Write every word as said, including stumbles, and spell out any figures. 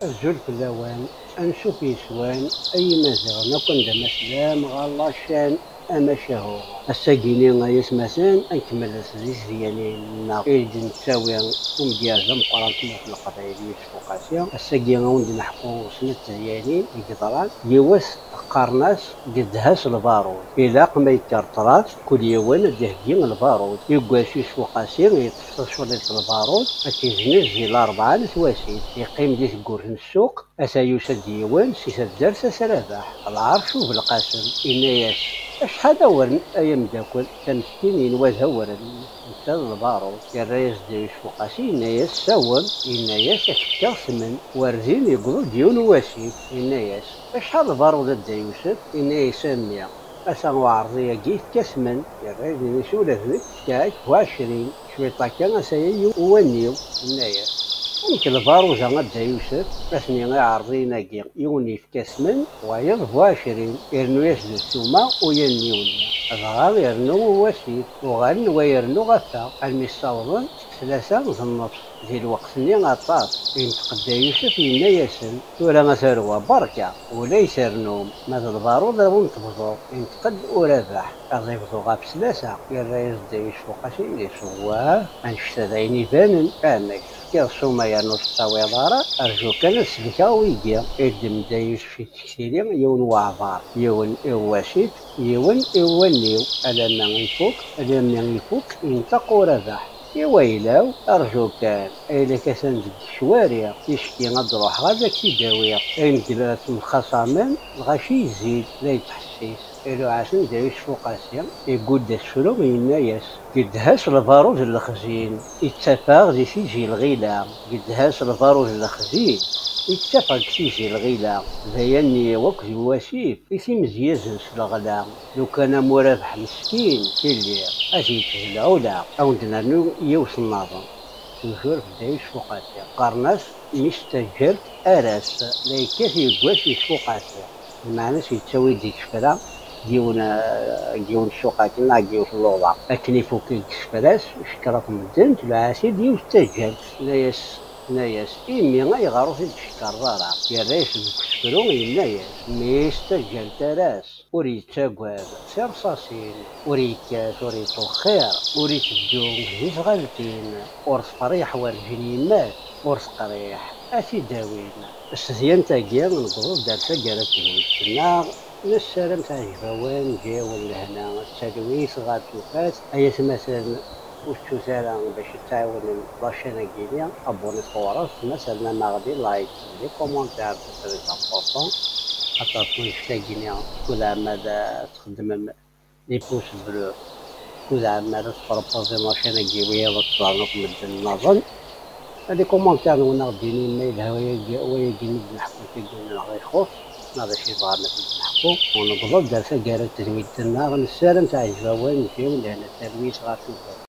Azul fell-awen, ansuf yes-wen, ay Imaziɣen akk anda ma tellam ɣer la chaîne Amacahu. Ass-agi-ni ay atmaten, ad nkemmel s tedyanin-nneɣ i d-nettawi umedya d ameqqran n tmurt n Leqbayel Yusef Uqasi. Ass-agi a wen-d-neḥku snat tedyanin i yeḍran. Yiwet qqaren-as gedha-s lbarud. Ilaq ma yekker ṭṭrad, kul yiwen ad d-iheggi lbarud. Yuggas Yusef Uqasi, yeṭṭef tacḍiḍt lbarud, ad tt-izniz di larebɛa n twasif. Yeqqim di tewwurt n ssuq, ata yusa-d yiwen si taddart At Rabaḥ, Lɛerc U Belqasem, yenna-yas: "Acḥal awren, ay ameddakel, tameskin yenwa d awren, netta d lbarud." Yerra-yas Dda Yusef Uqasi, yenna-yas: "Sawem." Yenna-yas: "Ad k-fkeɣ tmen." Werdin yewweḍ-d yiwen n wasif, yenna-yas: "Acḥal lbarud a Dda Yusef?" Yenna-yas: "A mmi, ata uɛerḍi-agi yefka-t men." Yerra-yas: "Ula d nekk fkiɣ-ak bu ɛecrin." Cwiṭ akka, ata-ya yiwen uwaniw, yenna-yas: "Amek lbaruda a Dda Yusef?" Aten-i iɛerḍiyen-agi, yiwen yefka-t men, wayeḍ bu ɛecrin. Irennu-yas-d usuma uyanniw-nni. Dɣa irennu uwasif, uɣalen wa irennu ɣef-aɣ, almi ssawḍen s tlata d nnefs. Di lweqt-nni aṭas, inṭeq Dda Yusef, yenna-yasen: "Tura a tarwa, berka, ula i ternum, ma d lbarud a wen-tebḍu." Inṭeq-d Urabaḥ: "Ad ibḍu ɣef tlata." Yerra-yas Dda Yusef Uqasi, yenna-yas: "Wah, annect-a d ayen ibanen, amek? Tefkiḍ ssuma yernu ur tettawiḍ ara, rju kan ad sellkeɣ wigi." Iddem Dda Yusef i tekti-nni yiwen waɛbar, yiwen i uwasif, yiwen i uwaniw, alamma ifuk, alamma ifuk, inṭeq Urabaḥ: "I wayla-w, rju kan, ayla-k atan deg ccwari, ticki ad d-ruḥeɣ ad ak-t-id-awiɣ." Ayen deg la temxaṣamen, lɣaci yezzi-d la yettḥessis. Iluɛa-ten Dda Yusef Uqasi, igudd asefru, yenna-yas: "Gedha-s lbarud n lexzin, ittafeɣ di tizi lɣila. Gedha-s lbarud n lexzin, ittafeɣ deg tizi lɣila. D ayanni-w akked wasif i t-imezyazen s leɣla. Lukan am Urabeḥ meskin i lliɣ, ad yečč d lɛula." A wen-d-nernu yiwet nnaḍen, toujours Dda Yusef Uqasi. Qqaren-as mmi-s n taǧǧalt Aras, la yekkat yeggas Yusef Uqasi. Lmeɛna-s yettawi-d isefra, deg yiwen, eh, deg yiwen ssuq akken, neɣ deg yiwet n luḍa. Akken ifuk deg isefra-s, cekker akk medden, tluɛa-t-id yiwet n taǧǧalt. Tenna-yas, tenna-yas: "Imi ayɣer ur t-id-tcekkareḍ ara?" Yerra-yas deg usefru, yenna-yas: "Mmi-s n taǧǧalt Aras ur yettagad tirṣaṣin, ur yekkat, ur yettwexxir, ur iteddu di tɣaltin, ur tefriḥ werǧin yemmat, ur teqriḥ, ad t-id-awin." S tedyant-agi, newweḍ-d ar taggara n tedwilt-nneɣ. Nessaram teɛjeb-awen, tga-awen lehna, d talwit ɣer tufat. Ay atmaten, ur ttut ara bac ad tɛiwnem la chaîne-agi-ni, abunit ɣur-s, ma terna maɣ di like, di commentaire, c'est très important, xaṭer annect-agi-ni, skud ɛemma ad txeddmem les pouces bleus, skud ɛemma ad tpropozim la chaîne-agi i wiyaḍ ad tt-ẓren akk medden nniḍen. Di commentaire-nwen ad aɣ-d-tinim ma yelha wayagi, wayagi i d-neḥku, tagi neɣ ixuṣ, neɣ d acu i tebɣam ad t-id-neḥku. Newweḍ-d ar taggara n tedwilt-nneɣ, nessaram teɛjeb-awen, tga-awen lehna, talwit ɣer tufat.